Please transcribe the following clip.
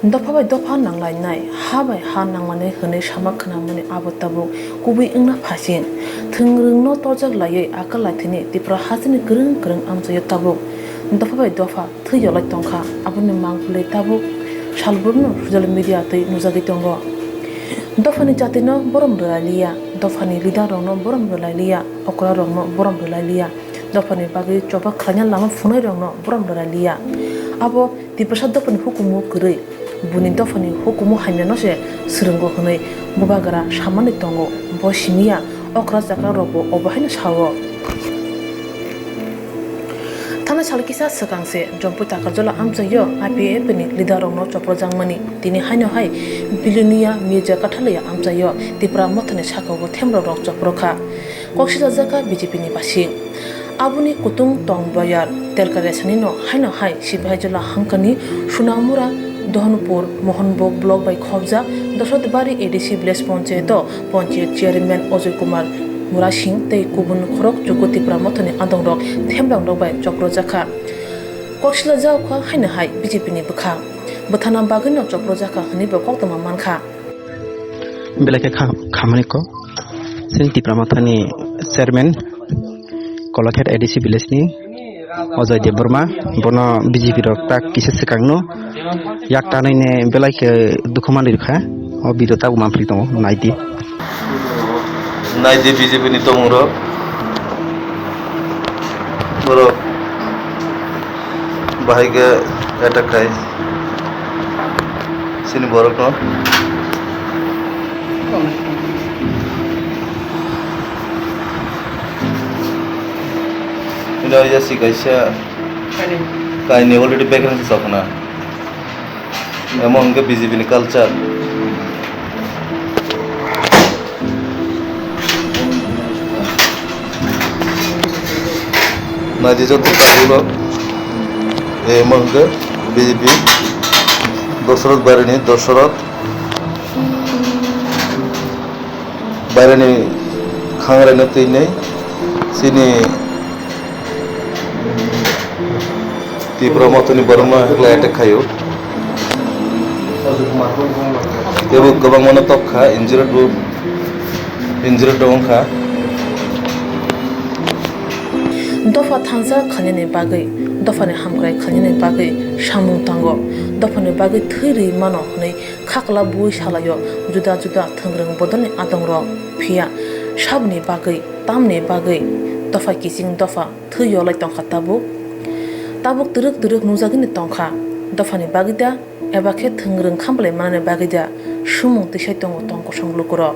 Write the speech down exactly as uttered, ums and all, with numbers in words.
Dopha bai dopha nanglainai, ha bai ha nangmani hwnwi sama khnamani abo tabuk kubui wngna phaising. Thwngwrwngno torjak laiwi akwlai thwini Tipra hasteni kwrwng kwrwng amchaio tabuk dopha bai dopha thwi yolai tongkha, aboni mangpili tabuk salbrumno social media twi nujagwi tongo. Dophani jatino borom rwlailiya, dophani leader rokno borom rwlailiya, okra rokno borom rwlailiya, dophani bagwi choba khlaina lama phunai rokno borom rwlailiya. Abo Tiprasa dophani hukumu kwrwi, buni dophani hukumu hamyano se swrwngo hwnwi bubagra samani tongo. Bo simiya okra chakra rokbo obo haino sao. Thana sal kisa swkang se Jompui Takarjala amchaio I P F ni leader rokno choprojakmani, tini haino hai Bilonia Mirza Kathaloya amchaio Tipra Mothani sakao themrok rok choprokha. Kok silajakha B J P ni basing. Aboni kutung tong boyar telka resanino haino hai Sibihaijola hangkani Sunamura, Dohonpur, Mohonbok block bai khobjak Dosotbari A D C village panchayato panchayat chairman Ajoy Kumar Murasing tei kubun khorok chuku Tipra Mothani adongrok themrok rok bai choprojakha. Kok silajakha haino hai B J P ni bwkha bwthana bagwino choprojakha hwnwi bo koktwma mankha. Belai khe kha-, khamani kok. Chini Tipra Mothani chairman Kolakhet A D C village ni Ajoy Debbarma, bono B J P rok tak kisa swkangno yak tanwi ne belai khe dukhu manwi rwkha. O video tabuk manphri tongo, naidi. Naidi B J P ni tongmung rok. Borok bahai khe attack khai chini borok no. Ino ya si kaisa kaini already background se chokna. Amo hwnkhe B J P ni culture. Naidi joto tabuk rok. Amo hwnkhe B J P Dosoroth Barini, Dosoroth. Baireni khangraino twinwi chini Tipra Mothani borokno hwnkhe attack khaio. Teibo kwbangmano tok kha, injured bo, injured rok wng kha. Dopha thansa khainani bagwi, dophani hamkrai khainani bagwi samung tango, dophani bagwi thwi rwi mano hwnwi Khakla bui salaio juda juda thwngrwng bodolni adongrok, phiya saboni bagwi, tamni bagwi dopha kiching dopha thwi yolai tongkha tabuk. Tabuk twrwk twrwk nukjagwini tongkha. Dophani bagwi da, eba khe thwngrwng khambalai manani bagwi da, sumung tisai tongo tong kosong lukurok.